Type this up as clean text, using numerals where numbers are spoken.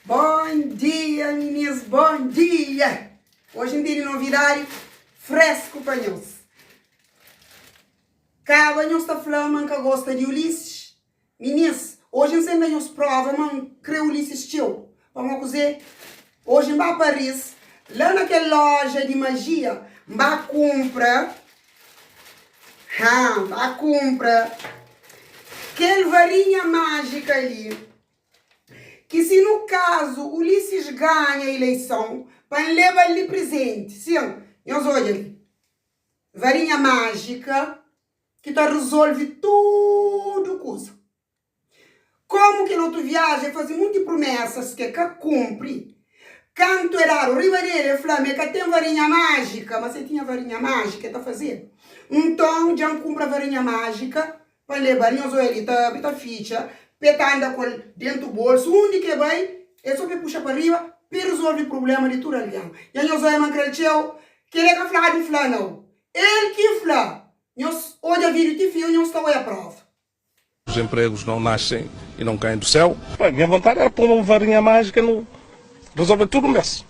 Bom dia minis, bom dia! Hoje N tene novidadi fresku pa nhos. Kaba nhos ta fla ma N ka gosta di Ulisses? Minis, hoje N sen da nhos prova ma N kre Ulisses txeu. Pamó kuzê? Hoje N ba Paris, la na kel loja di majia, N ba kunpra, ha, N ba kunpra kel varinha májika li. Ki si nu kazu Ulisses ganha ileison pa N leba-l di prizenti. Sin, nhos odja li, varinha májika ki ta rizolve tudu kuza. Komu kel otu viaja e faze munti prumesas ki e ka kunpri, kantu e dadu riba del e fla ma e ka ten varinha májika, ma si e tinha varinha májika e ta fazeba. Nton dja N kunpra varinha májika Pa leba-l, nhos oia li ta abri ta fitxa, pe ta anda ku el dentu bolsu, undi ke bai é so pe puxa pa riba pe rizolvi prublema di tudu algen. Dja nhos oia ma N kre-l txeu? Kel é ka fladu fla nau, el ki fla. Nhos odja vídiu ti fin, nhos ta oia prova. Os empregos não nascem e não caem do céu. Minha vontade era pôr uma varinha mágica no resolver tudo um bes.